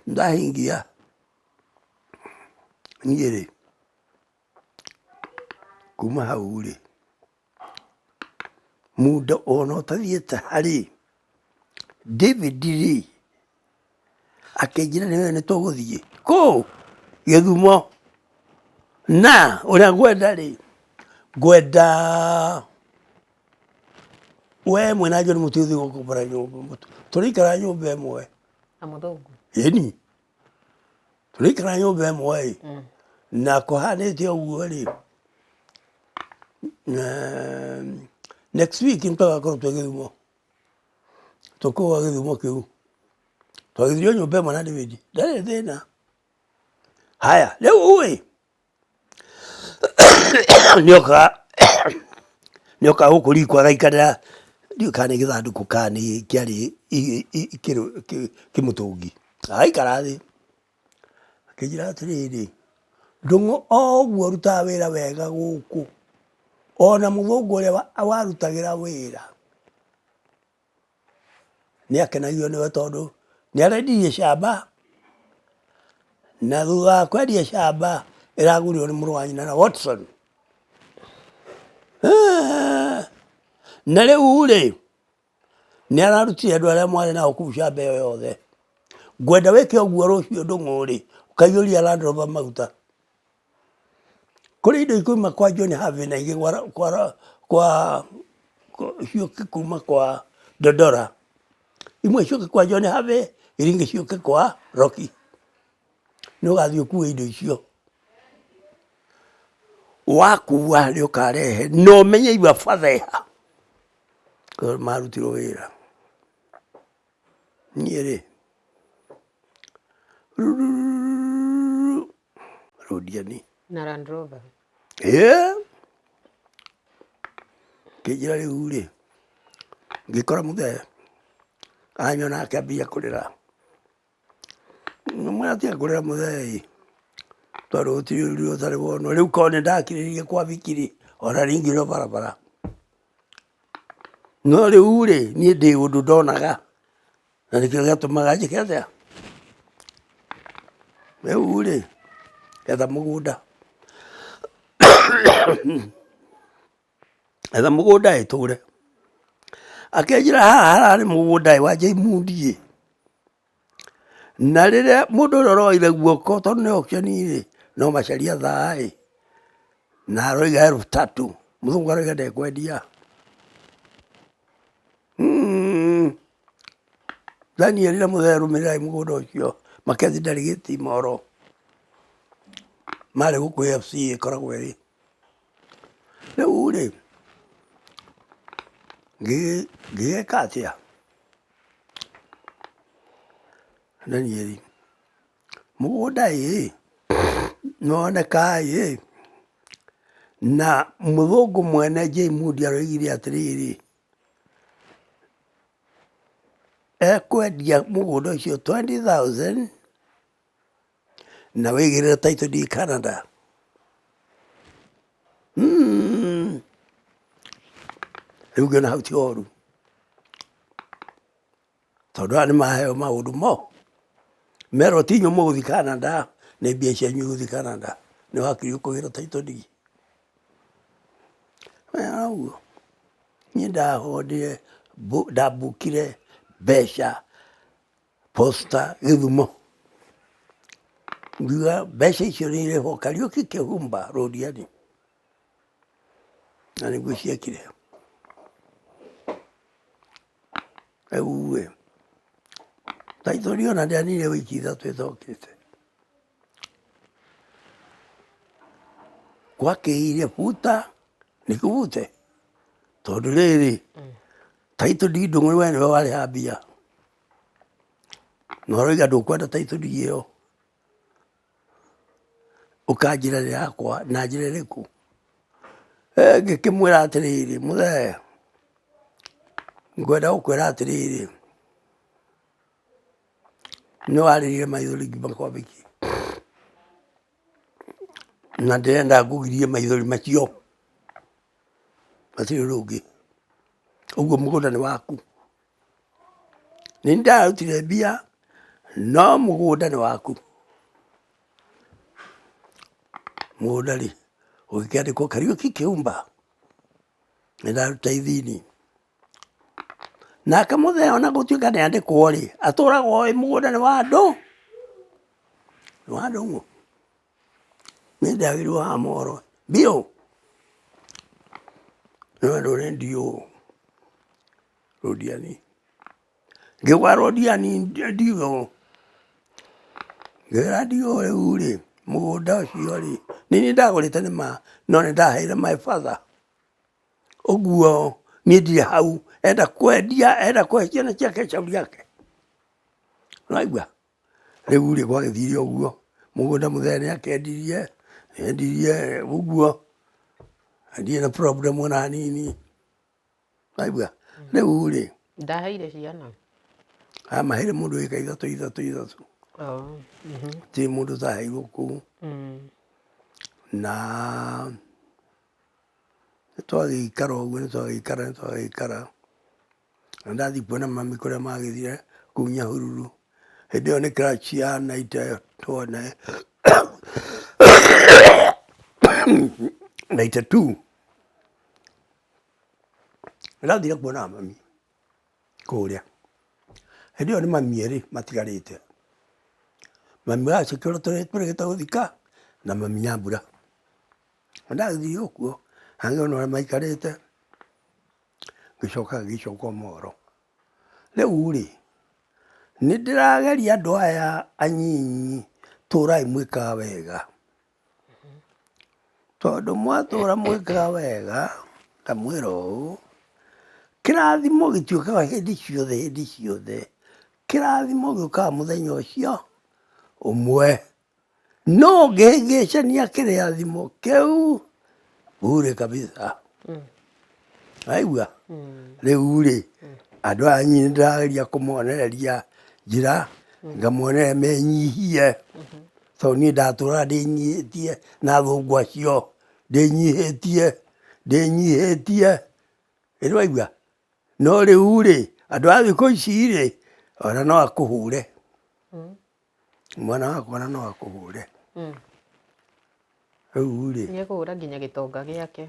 Ndahingia niĩ rĩ, kuma hau rĩ, mũndũ ona ũtathiĩte harĩ David rĩ, akĩnjĩra nĩwe nĩ tũgũthiĩ kũ? Gĩthumo. Na ũrĩa ngwenda rĩ, ngwenda we mwĩna John mũtigũthiĩ gũkombora nyũmba, tũraikara nyũmba ĩmwe. Na mũthũngũ? Ĩni, tũraikara nyũmba ĩmwe ĩ, na kũhanĩte ũguo rĩ, next week nĩ tũgakorwo twĩ Gĩthumo, tũkũgwa Gĩthumo kĩu. Twagĩthirio nyũmba ĩmwe na David, ndarĩ thĩna. Haya, rĩu ĩ, nĩokaga nĩokaga gũkũ riko agaikarĩra ndiũĩ kana nĩ gĩthandũkũ kana nĩ kĩarĩ kĩmũtũngi, agaikara thĩ. Akĩnjĩra atĩrĩrĩ, Ndũng'ũ o ũguo ũrutaga wĩra wega gũkũ, ona mũthũngũ ũrĩa warutagĩra wĩra nĩ akenagio nĩwe tondũ nĩ arendirie camba, na thutha wa kwendia camba ĩragũrirwo nĩ mũrũ wa nyina na Watson. Na rĩu rĩ, nĩ ararutire andũ arĩa mwarĩ nao kũu camba ĩyo yothe. Ngwenda wĩke ũguo rũciũ Ndũng'ũ rĩ, ũkaiyũria Land Rover maguta. Kũrĩ indo ikauma kwa John Harvey na ingĩ kwa ciũke kuma kwa Dodora. Imwe ciũke kwa John Harvey, iria ingĩ ciũke kwa Rocky. Nĩ ũgathiĩ ũkue indo icio. Wakua nĩ ũkarehe na ũmenye your father ĩ ha, tondũ marutirwo wĩra. Niĩ rĩ, Rũndiani. Na Land Rover. Ĩĩ. Ngĩnjĩra rĩu rĩ, ngĩkora mũthee, anyona akĩambia kũrĩra. Ngĩmwĩra tiga kũrĩra mũthee ĩ, tondũ gũtirĩ ũru ũtarĩ wonwo. Rĩu korwo nĩ ndakirĩrĩirie kwa Bikiri ona ringirwo barabara. No rĩu rĩ, niĩ ndĩ ũndũ ndonaga. Na nĩkĩo gĩatũmaga njĩke atĩa? Rĩu rĩ, etha mũgũnda, etha mũgũnda ĩ tũgũre. Akĩnjĩra haha hararĩ mũgũnda ĩ wa Jaimundi ĩ, na rĩrĩa mũndũ ũrĩa ũroire guoko tondũ nĩ auction rĩ, no Macharia thaa ĩ, na aroiga 3000, mũthũngũ aroiga ndekwendia. Daniel na mũthee rũmĩrĩrai mũgũnda ũcio Mackenzie ndarĩ gĩtimoro marĩ gũkũ AFC ĩkoragwo ĩrĩ. Rĩu rĩ, ngĩgĩka atĩa? Daniel, mũgũnda ĩ, nĩwoneka ĩ, na mũthũngũ mwene J Moody aroigire atĩrĩrĩ, Ekwendia mũgũnda ũcio 20,000 na wĩigĩrĩre title deed Canada. Rĩu ngĩona hau ti horu tondũ aya nĩ maheo maũndũ mo. Merwo ti inyuĩ mũgũthiĩ Canada, nĩ mbia cianyu igũthiĩ Canada. Nĩ wakiri ũkũgĩra title deed. Ũguo. Niĩ ndahondire, ndambukire mbeca Posta Gĩthumo. Ngiuga mbeca icio nĩ irĩhwo Kariũki Kĩhumba Rũriani. Na nĩguo ciekire. Rĩu ĩ, title deed ona ndĩaninire wiki 3 ĩtokĩte. Gwakĩire buta nĩkũbute tondũ rĩrĩ title deed ndũng'ũ we nĩwe warĩha mbia na ũroiga ndũkwenda title deed ĩyo ũkanjĩra nĩ yakwa na njĩra ĩrĩkũ? Ngĩkĩmwĩra atĩrĩrĩ, mũthee ngwenda gũkwĩra atĩrĩrĩ, nĩ warĩrire maithori ngiuma kwa Vicky na ndĩrenda ngũgirie maithori macio, matirĩ ũndũ ũngĩ. Ũguo mũgũnda nĩ waku. Nĩ niĩ ndarutire mbia no mũgũnda nĩ waku. Mũgũnda rĩ, ũgĩkĩandĩkwo Kariũki Kĩumba, nĩ ndaruta ithini. Nake mũthee ona gũtuĩka nĩ andĩkwo rĩ, atũraga oĩ mũgũnda nĩ wa andũ, nĩ wa ndũng'ũ. Niĩ ndagĩrĩirwo haha mohoro biũ, nĩ ũndũ nĩ ndiũ Rũndiani. Ngĩgwa Rũndiani ndiũ, ngĩra ndiũ rĩu rĩ, mũgũnda ũcio rĩ, nĩ niĩ ndagũrĩte nĩ ma, no nĩ ndaheire my father. Ũguo niĩ ndirĩ hau, enda kwendia, enda kũhe ciana ciake shauri yake. Nĩwaigua? Rĩu rĩ gwagĩthire ũguo, mũgũnda mũthee nĩ akĩendirie, endirie ũguo, na ndirĩ na problem ona hanini. Waigua? Rĩu rĩ, Ndaheire ciana. Amaheire mũndũ ĩka ithatũ ithatũ ithatũ. Oh. Gũtirĩ mũndũ ũtaheirwo kũu. Na nĩ twagĩikara ũguo, nĩ twagĩikara, nĩ twagĩikara. Na ndathiĩ kuona mami kũrĩa magĩthire kũu Nyahururu, hĩndĩ ĩyo nĩ clutch ya 92. Nĩndathire kuona mami kũrĩa, hĩndĩ ĩyo nĩ mami erĩ matigarĩte, mami wa Cĩkĩ ũrĩa tũrĩgĩte gũthika na mami Nyambura. Na ndagĩthire o kuo, na ngĩona ũrĩa maikarĩte, ngĩcoka ngĩcoka mohoro. Rĩu rĩ, nĩ ndĩrageria andũ aya anyinyi tũrai mwĩkaga wega, tondũ mwatũra mwĩkaga wega, ngamwĩra ũũ, kĩrathimo gĩtiũkaga hĩndĩ ciothe hĩndĩ ciothe, kĩrathimo gĩũkaga mũthenya ũcio ũmwe. No ũngĩhĩngĩcania kĩrathimo kĩu bure kabisa. Waigua? Rĩu rĩ, andũ aya niĩ nĩndĩrageria kũmonereria njĩra, ngamonereria menyihie, tondũ niĩ ndatũraga ndĩnyihĩtie na athũngũ acio, ndĩnyihĩtie, ndĩnyihĩtie, ĩ nĩwaigua? No rĩu rĩ, andũ a thikũ ici rĩ, ona no akũhũre. Mwana wakwa ona no akũhũre. Rĩu rĩ. Nĩ ekũhũra nginya gĩtonga gĩake.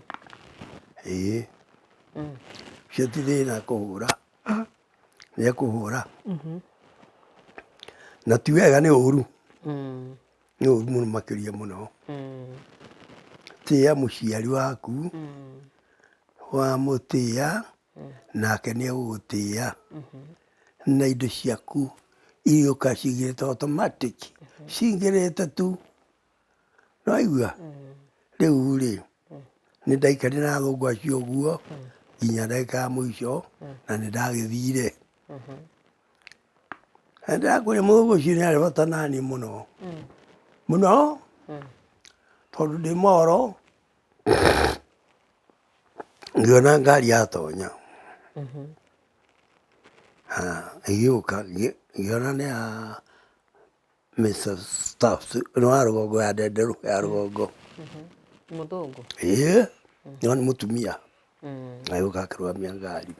Ĩĩ. Ũcio ti thĩna kũhũra. Nĩ ekũhũra. Na ti wega nĩ ũru. Nĩ ũru mũno makĩria mũno. Tĩa mũciari waku, wamũtĩa nake nĩ egũgũtĩa na indo ciaku igĩũka cingĩrĩte automatic cingĩrĩte tu nĩwaigua rĩu rĩ nĩ ndaikarire na athũngũ acio ũguo nginya ndagĩka ya mũico na nĩ ndagĩthire na ndĩrakwĩra mũthũngũ ũcio nĩ arĩ bata naniĩ mũno mũno tondũ ndĩ moro Ngĩona ngari yatonya, ĩgĩũka ngĩona nĩ ya Mr. Staff nĩ wa rũgongo ya Ndenderũ ya rũgongo. Mũthũngũ? Ĩĩ, no nĩ mũtumia. Agĩũka akĩrũgamia ngari.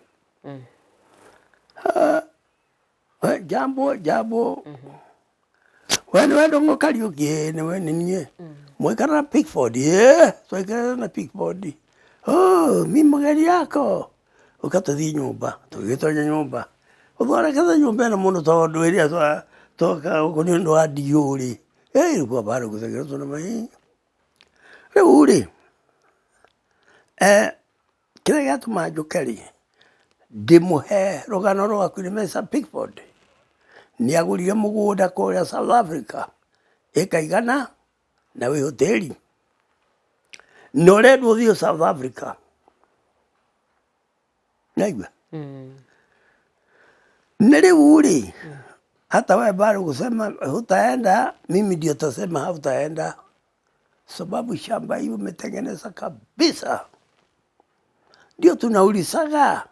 Jambo jambo. We nĩwe Ndũng'ũ Kariũki? Ĩĩ nĩwe nĩ niĩ. Mwaikara na Pickford? Ĩĩ twaikara na Pickford. Oh, mi mũgeni yako. Ũka tũthiĩ nyũmba. Tũgĩgĩtonya nyũmba. Ũthondekete nyũmba ĩno mũno tondũ ĩrĩa twoka gũkũ nĩ ũndũ wa ndiũ rĩ, ĩ ilikuwa bado gũthegerwo na mai. Rĩu rĩ, kĩrĩa gĩatũma njũke rĩ, ndĩmũhe rũgano rwaku nĩ Mr. Pickford. Nĩ agũrire mũgũnda kũrĩa South Africa ĩka igana na wĩ hoteli na ũrendwo ũthiĩ South Africa. Naigua? Nĩ rĩu rĩ, hata wewe bado kusema hutaenda, mimi ndio tasema hautaenda, sababu shamba hii umetengeneza kabisa. Ndio tunaulizaga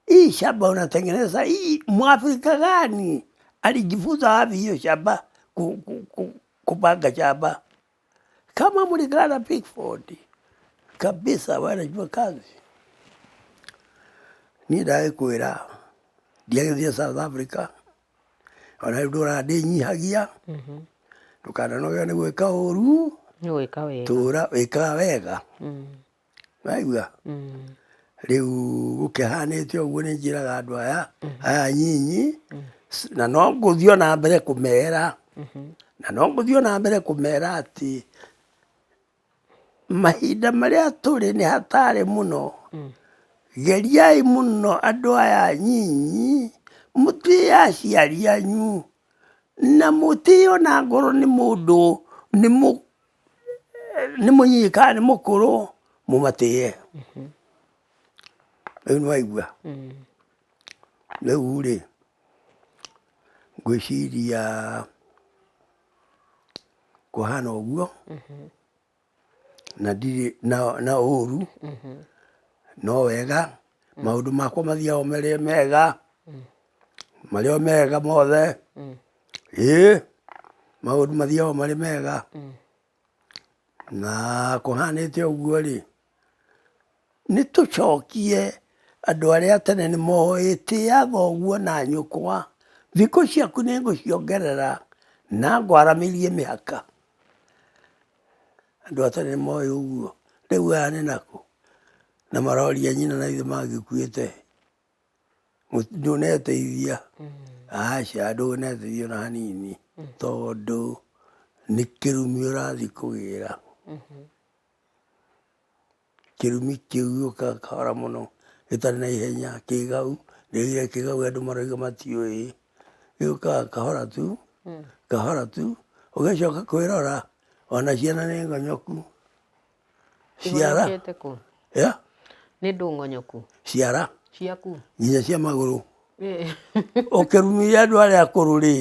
hii shamba unatengeneza hii, Mwafrika gani alijifunza wapi hiyo shamba kupanga shamba? Kama mlikaa na Pickford kabisa, wanajua kazi. Niĩ ndagĩkwĩra ndiagĩthiĩ South Africa ona rĩu ndũraga ndĩnyihagia ndũkananoge nĩ gwĩka ũru Nĩ gwĩka wega. tũra wĩkaga wega waigua rĩu gũkĩhanĩte ũguo nĩ njĩraga andũ aya aya nyinyi na no ngũthiĩ ona mbere kũmera na no ngũthiĩ ona mbere kũmera atĩ mahinda marĩa tũrĩ nĩ hatarĩ mũno geriai mũno andũ aya nyinyi mũtĩe aciari anyu na mũtĩe ona ngorwo nĩ mũndũ nĩ nĩ mũnyinyi kana nĩ mũkũrũ mũmatĩe rĩu nĩ waigua rĩu rĩ ngwĩciria kũhana ũguo na ndirĩ na ũru no wega maũndũ makwa mathiaga o marĩ mega marĩ o mega mothe ĩĩ maũndũ mathiaga o marĩ mega na kũhanĩte ũguo rĩ nĩ tũcokie andũ arĩa tene nĩ moĩ tĩa thoguo na nyũkwa thikũ ciaku nĩ ngũciongerera na ngwaramĩrie mĩhaka. Andũ a tene nĩ moĩ ũguo rĩu aya nĩ nakũ na maroria nyina na ithe mangĩkuĩte ndũneteithia aca ndũneteithia ona hanini tondũ nĩ kĩrumi ũrathiĩ kũgĩra. Kĩrumi kĩu gĩũkaga kahora mũno gĩtarĩ na ihenya kĩgau rĩrĩa kĩgau andũ marauga matiũĩ gĩũkaga kahora tu kahora tu ũgĩcoka kwĩrora ona ciana nĩ ng'onyoku ciara Igonyokete kũ? ya Nĩ ndũ ng'onyoku? ciara Ciaku? nginya cia magũrũ ũkĩrumire andũ arĩa akũrũ rĩ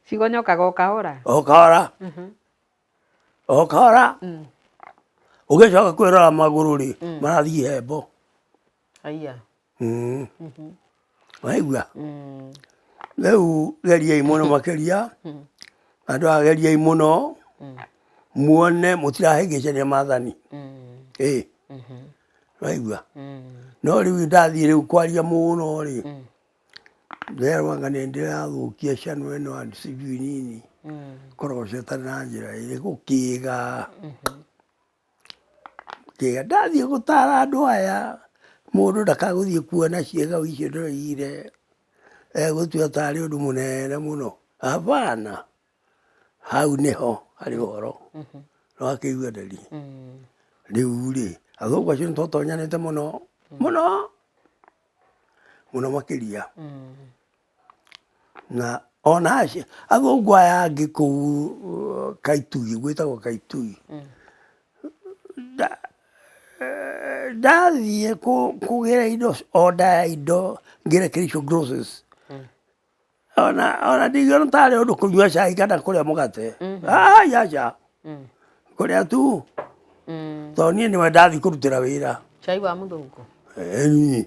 Cigonyokaga o kahora? o kahora o kahora ũgĩcoka kwĩrora magũrũ rĩ marathiĩ hembo Aya. Waigua rĩu geriai mũno makĩria andũ aya geriai mũno muone mũtirahĩngĩcania maathani ĩ waigua no rĩu ndathiĩ rĩu kwaria mũno rĩ nderwo anga nĩ ndĩrathũkia channel ĩno and sijui nini koragwo ciatarĩ na njĩra ĩrĩkũ kĩga kĩga ndathiĩ gũtara andũ aya mũndũ ndakagũthiĩ kuona ciĩga icio ndĩroigire egũtua tarĩ ũndũ mũnene mũno hapana hau nĩho harĩ ũhoro nĩwakĩigua nderi rĩu rĩ athũngũ acio nĩtwatonyanĩte mũno mũno mũno makĩria na ona acio athũngũ aya angĩ kũu Kaitugi gwĩtagwo Kaitugi ndathiĩ kũgĩra indo order ya indo ngĩrekereirio groceries ona ona ndingĩona tarĩ ũndũ kũnyua cai kana kũrĩa mũgate ai aca kũrĩa tu tondũ niĩ nĩwe ndathiĩ kũrutĩra wĩra Cai wa mũthũngũ? ĩni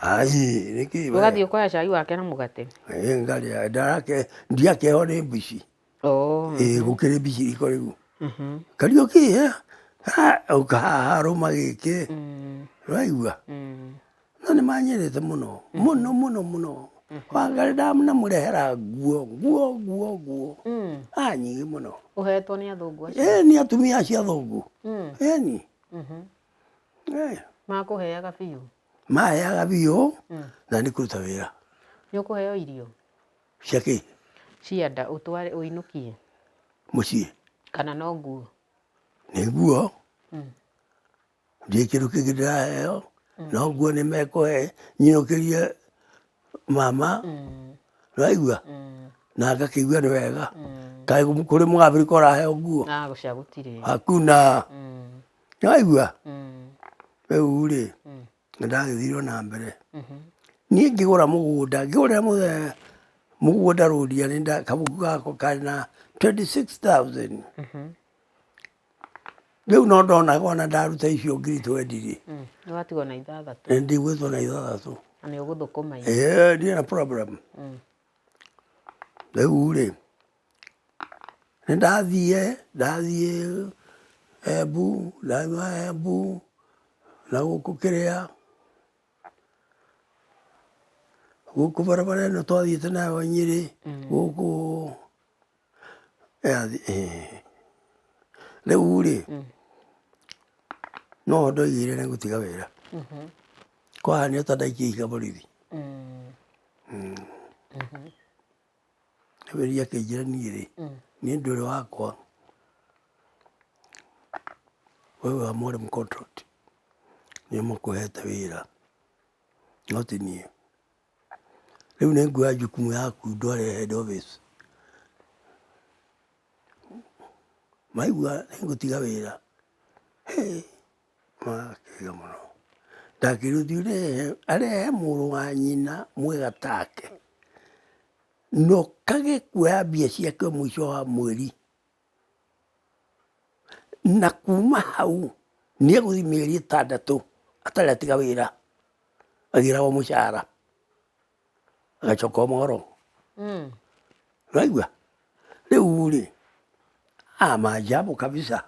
ai nĩkĩ we? Ũgathiĩ ũkoya cai wake na mũgate? Ĩ, ngarĩa ndarake ndiakĩheo nĩ mbici Oh. ĩ gũkĩrĩ mbici riko rĩu Kariũki ũka haha rũma gĩkĩ ũraigua no nĩ manyendete mũno mũno mũno mũno. Wangarĩ ndanamũrehera nguo nguo nguo nguo a nyingĩ mũno. Ũhetwo nĩ athũngũ acio? Ĩĩ, nĩ atumia acio athũngũ. Ĩni. Eh, Makũheaga biũ? Maheaga biũ na nĩ kũruta wĩra. Nĩ ũkũheo irio? Cia kĩ? Cia nda ũtware ũinũkie? Mũciĩ. Kana no nguo? Nĩ nguo. Ndirĩ kĩndũ kĩngĩ ndĩraheo, no nguo nĩ mekũhe nyinũkĩrie mama, nĩwaigua? Na ngakĩigua nĩ wega. Kaĩ kũrĩ mũabirika ũraheo nguo? Aca gũtirĩ. Hakuna. Nĩwaigua? Rĩu rĩ, nĩndagĩthire o na mbere. Niĩ ngĩgũra mũgũnda, ngĩgũrĩra mũthee mũgũnda rũria, kabuku gakwa karĩ na 26,000. Rĩu no ndonaga ona ndaruta icio 20,000 rĩ. Nĩ watigwo na 6. Nĩ ndigwĩtwo na 6. Na nĩ ũgũthũkũma irio. Ĩĩ, ndirĩ na problem. Rĩu rĩ, nĩ ndathiĩ, ndathiĩ Embu, ndauma Embu na gũkũ kĩrĩa, gũkũ barabara ĩno twathiĩte nayo Nyĩrĩ, gũkũ Rĩu rĩ, no ho ndoigire nĩ ngũtiga wĩra. Kwahanire ta ndaikia ihiga borithi. Borithi akĩnjĩra niĩ rĩ, niĩ ndũrĩ wakwa, we wĩ wa Mwalimu Contract, nĩo makũhete wĩra, no ti niĩ. Rĩu nĩ nguoya jukumu yaku ndware head office. Maigua nĩ ngũtiga wĩra, hĩ, magakĩgega mũno. Ndakĩrirwo thiĩ ũrehe, arehe mũrũ wa nyina mwega take, na ũkage kuoya mbia ciake mũico wa mweri. Na kuma hau nĩ egũthiĩ mĩeri 6 atarĩ atiga wĩra, agĩragwo mũcara, agacoka o mohoro. Ũraigua? Rĩu rĩ, aya maajabu kabisa.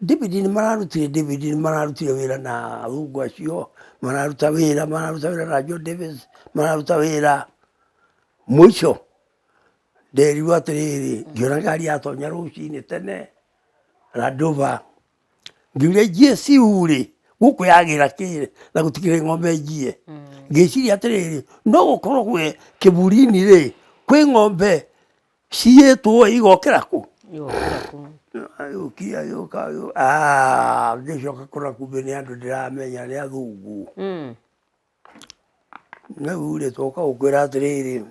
David nĩ mararutire, David nĩ mararutire wĩra na athũngũ acio, mararuta wĩra, mararuta wĩra na John Davis, mararuta wĩra. Mũico nderirwo atĩrĩrĩ, ngĩona ngari yatonya rũcinĩ tene Land Rover, ngiuria GSU rĩ, gũkũ yagĩra kĩ na gũtikĩrĩ ng'ombe njiye? Ngĩciria atĩrĩrĩ, no gũkorwo gwĩ kĩburi-inĩ rĩ, kwĩ ng'ombe ciyĩtwo igokĩra kũ? Igokĩra kũ? Agĩũkia agĩũka agĩũka, ah, ngĩcoka kũrora kumbe nĩ andũ ndĩramenya nĩ athũngũ. Rĩu rĩ twoka gũkwĩra atĩrĩrĩ,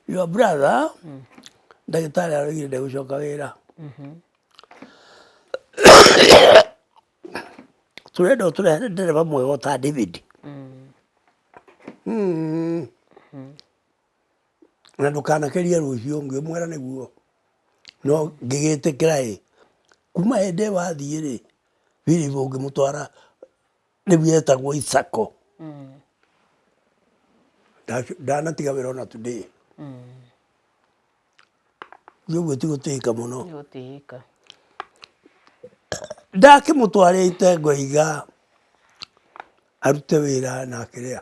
your brother ndagĩtarĩ araugire ndegũcoka wĩra. Tũrenda ũtũrehere ndereba mwega o ta David. Na ndũkanakerie rũciũ ngĩmwĩra nĩguo. No ngĩgĩtĩkĩra ĩ, kuma hĩndĩ ĩyo athiĩ rĩ, Philip ũngĩmũtwara rĩu yetagwo Isako. Ndanatiga wĩra ona today. Ũguo ti gũtĩĩka mũno. Nĩ gũtĩĩka. Ndakĩmũtwarĩte ngoiga arute wĩra na kĩrĩa,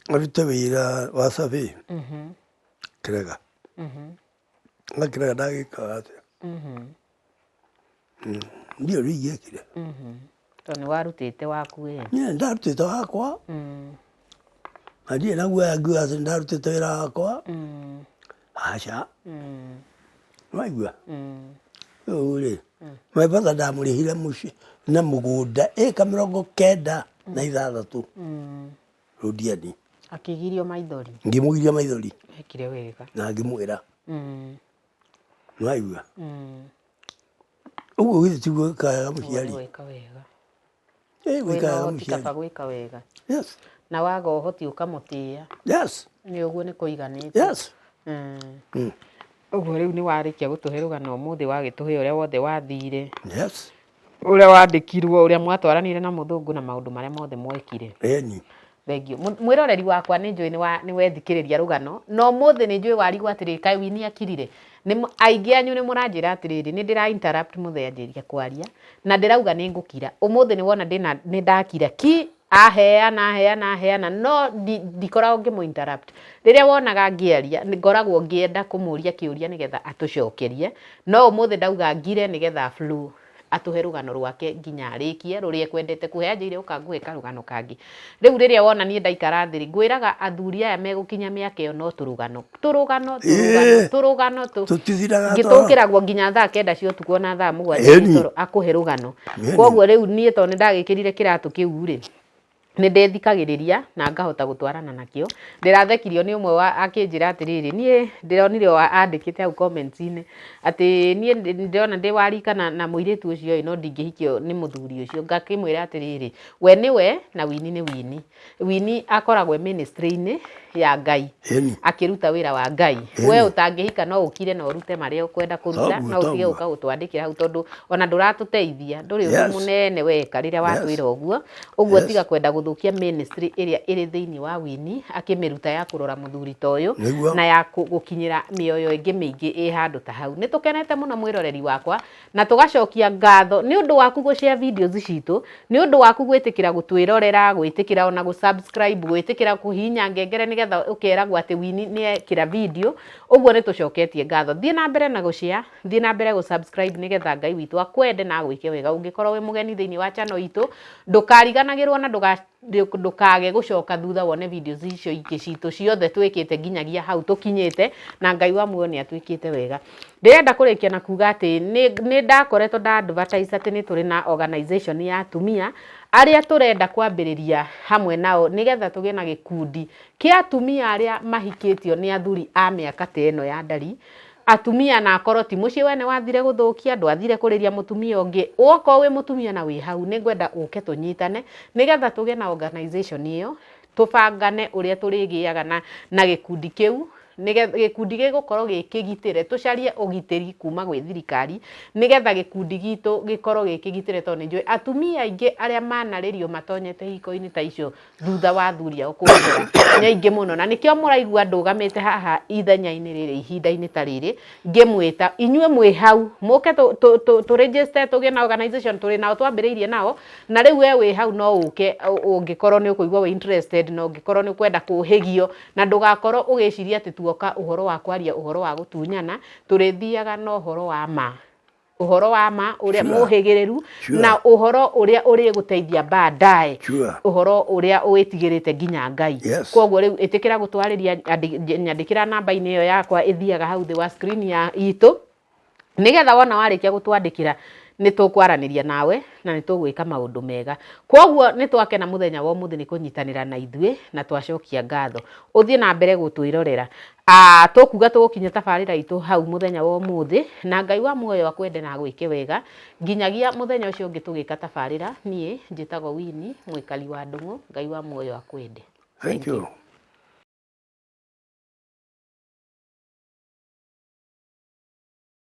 arute wĩra wa survey kĩrega. Na kĩrega ndagĩkaga atĩa? Ndiũĩ ũrĩa ingĩekire. Tondũ nĩ warutĩte waku we. Niĩ nĩ ndarutĩte wakwa, na ndirĩ na guoya ngiuga atĩ nĩ ndarutĩte wĩra wakwa, aca. Nĩwaigua? Rĩu rĩ, my brother ndamũrĩhire mũciĩ na mũgũnda ĩka 96 Rũndiani. Akĩgirio maithori. Ngĩmũgiria maithori. Ekire wega. Na ngĩmwĩra. Nĩwaigua? Ũguo githĩ tiguo gwĩka wega mũciari? Gwĩka wega. Ĩ gwĩka Wĩna wega ũhoti mũciari. kaba gwĩka wega. Yes. Na waga ũhoti ũkamũtĩĩa. Yes. Nĩ ũguo nĩ kũiganĩte. Yes. Ũguo rĩu nĩ warĩkia gũtũhe rũgano ũmũthĩ wagĩtũhe ũrĩa wothe wathire. Yes. Ũrĩa wandĩkirwo, ũrĩa mwatwaranire na mũthũngũ na maũndũ marĩa mothe mwekire. Ĩni. Thengiũ. Mwĩroreri wakwa nĩ njũĩ nĩ wethikĩrĩria rũgano, na ũmũthĩ nĩ njũĩ warigwo atĩrĩrĩ, kaĩ Winnie akirire? Aingĩ anyu nĩ mũranjĩra atĩrĩrĩ, nĩ ndĩra interrupt mũthee anjĩria kwaria, na ndĩrauga nĩ ngũkira. Ũmũthĩ nĩ wona ndĩna, nĩ ndakira ki, Aheana aheana aheana, no ndikoragwo ngĩmũ interrupt. Rĩrĩa wonaga ngĩaria, ngoragwo ngĩenda kũmũria kĩũria nĩgetha atũcokerie, no ũmũthĩ ndauga ngire nĩgetha flow atũhe rũgano rwake nginya arĩkie rũrĩa ekwendete kũhe. Anjĩire ũka ngũhe karũgano kangĩ. Rĩu rĩrĩa wona niĩ ndaikara thĩ rĩ, ngwĩraga athuri aya megũkinya mĩaka ĩyo no tũrũgano, tũrũgano, tũrũgano, tũrũgano tũ. Tũtithiraga toro. Tũkĩragwo nginya thaa 9 cia ũtukũ ona thaa 7 cia toro akũhe rũgano. Koguo rĩu niĩ tondũ nĩ ndagĩkĩrire kĩratũ kĩu rĩ, nĩ ndĩthikagĩrĩria na ngahota gũtwarana nakĩo. Ndĩrathekirio nĩ ũmwe wa akĩnjĩra atĩrĩrĩ, niĩ ndĩronire o andĩkĩte hau comments-inĩ atĩ niĩ ndĩrona ndĩ wa rika na mũirĩtu ũcio ĩ, no ndingĩhikio nĩ mũthuri ũcio. Ngakĩmwĩra atĩrĩrĩ, we nĩwe na Winnie nĩ Winnie. Winnie akoragwo e ministry-inĩ ya Ngai akĩruta wĩra wa Ngai. We ũtangĩhika no ũkire na ũrute marĩa ũkwenda kũruta, no ũtige gũka gũtwandĩkĩra hau tondũ ona ndũratũteithia, ndũrĩ ũndũ mũnene weka rĩrĩa watwĩra ũguo. Ũguo tiga kwenda gũthũkia ministry ĩrĩa ĩrĩ thĩinĩ wa Winnie akĩmĩruta ya kũrora mũthuri ta ũyũ na ya gũkinyĩra mĩoyo ĩngĩ mĩingĩ ĩ handũ ta hau. Nĩ tũkenete mũno mwĩroreri wakwa na tũgacokia ngatho nĩ ũndũ waku gũ share videos citũ, nĩ ũndũ waku gwĩtĩkĩra gũtwĩrorera, gwĩtĩkĩra ona gũ subscribe, gwĩtĩkĩra kũhihinya ngengere nĩgetha ũkeragwo atĩ Winnie nĩ ekĩra video, ũguo nĩ tũcoketie ngatho. Thiĩ na mbere na gũ share, thiĩ na mbere gũ subscribe nĩgetha Ngai witũ akwende na agwĩke wega. Ũngĩkorwo wĩ mũgeni thĩinĩ wa channel itũ, ndũkariganagĩrwo na ndũkage gũcoka thutha wone videos icio ingĩ citũ ciothe twĩkĩte nginyagia hau tũkinyĩte, na Ngai wa muoyo nĩ atwĩkĩte wega. Ndĩrenda kũrĩkia na kuga atĩ nĩ ndakoretwo nda advertise atĩ nĩ tũrĩ na organization ya atumia arĩa tũrenda kwambĩrĩria hamwe nao nĩgetha tũgĩe na gĩkundi kĩa atumia arĩa mahikĩtio nĩ athuri a mĩaka ta ĩno ya ndari. Atumia na akorwo ti mũciĩ wene wathire gũthũkia, ndwathire kũrĩria mũtumia ũngĩ, okorwo wĩ mũtumia na wĩ hau nĩ ngwenda ũke tũnyitane nĩgetha tũgĩe na organization ĩyo, tũbangane ũrĩa tũrĩgĩaga na gĩkundi kĩu, nĩgetha gĩkundi gĩgũkorwo gĩ kĩgitĩre, tũcarie ũgitĩri kuma gwĩ thirikari, nĩgetha gĩkundi gitũ gĩkorwo gĩ kĩgitĩre tondũ nĩ njũĩ atumia aingĩ arĩa manarĩrio matonyete hiko-inĩ ta icio thutha wa athuri ao kũhũthĩra nĩ aingĩ mũno, na nĩkĩo mũraigua ndũgamĩte haha ithenya-inĩ rĩrĩ ihinda-inĩ ta rĩrĩ ngĩmwĩta inyuĩ mwĩ hau mũke tũ register tũgĩe na organization tũrĩ nao twambĩrĩirie nao, na rĩu we wĩ hau no ũke ũngĩkorwo nĩ ũkũigua wĩ interested na ũngĩkorwo nĩ ũkwenda kũhĩgio, na ndũgakorwo ũgĩciria atĩ tuoka ũhoro wa kwaria ũhoro wa gũtunyana, tũrĩthiaga na ũhoro wa ma. Ũhoro wa ma ũrĩa mũhĩgĩrĩru na ũhoro ũrĩa ũrĩgũteithia baadaye, ũhoro ũrĩa wĩtigĩrĩte nginya Ngai. Koguo rĩu ĩtĩkĩra gũtwarĩria, nyandĩkĩra namba-inĩ ĩyo yakwa ĩthiaga hau thĩ wa screen ya itũ, nĩgetha wona warĩkia gũtwandĩkĩra nĩ tũkwaranĩria nawe na nĩ tũgwĩka maũndũ mega. Koguo nĩ twakena mũthenya wa ũmũthĩ nĩ kũnyitanĩra na ithuĩ na twacokia ngatho. Ũthiĩ na mbere gũtwĩrorera. Tũkuga tũgũkinyia tabarĩra itũ hau mũthenya wa ũmũthĩ, na Ngai wa muoyo akwende na agwĩke wega, nginyagia mũthenya ũcio ũngĩ tũgĩka tabarĩra. Niĩ njĩtagwo Winnie Mwĩkali wa Ndung'u, Ngai wa muoyo akwende. Thank you.